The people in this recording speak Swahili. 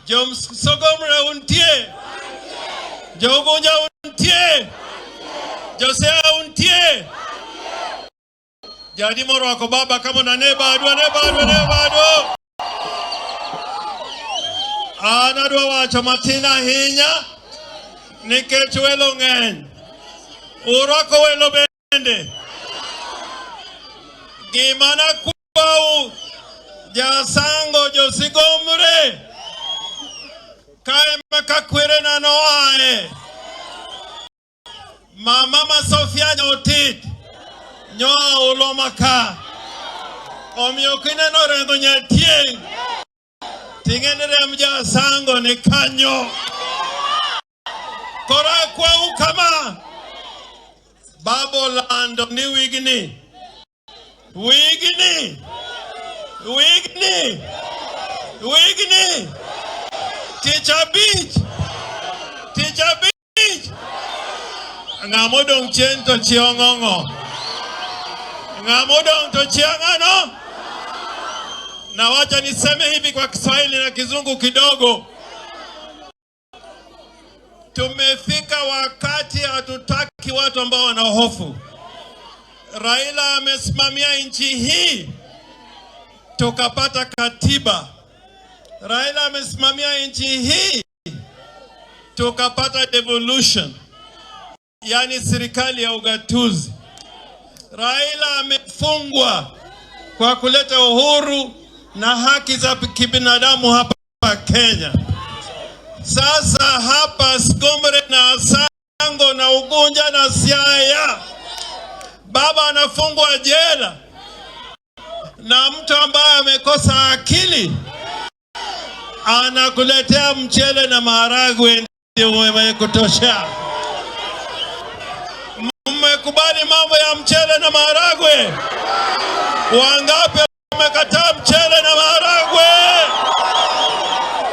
Jo Sigomre untie? Jo Ugunja untie? Jo Siaya untie? Jadi morwako baba kama nane badu ane badu ane badu. An adwa wacho matin ahinya nikech welo ng'eny. Urwako welo bende. Gima nakwau jasango josigomre kae ka kwerena noae. Mama ma Sofia Nyotit nyoa uloma ka. Omiyo kineno rengo nyatieng' ting'e ni remb jasango ni kanyo. Koro akwau kama, baba olando ni wigni, wigni, wigni, wigni, tich abich, tich abich, ng'ama odong' chien to chi ong'ong'o. Ng'ama odong' to chi ang'ano? Na wacha niseme hivi kwa Kiswahili na Kizungu kidogo. Tumefika wakati hatutaki watu ambao wana hofu. Raila amesimamia nchi hii tukapata katiba. Raila amesimamia nchi hii tukapata devolution, yani serikali ya ugatuzi. Raila amefungwa kwa kuleta uhuru na haki za kibinadamu hapa Kenya. Sasa hapa Sigomre na Asango na Ugunja na Siaya, baba anafungwa jela na mtu ambaye amekosa akili anakuletea mchele na maharagwe ndio kutosha. Mmekubali mambo ya mchele na maharagwe? Wangapi wamekataa mchele na maharagwe?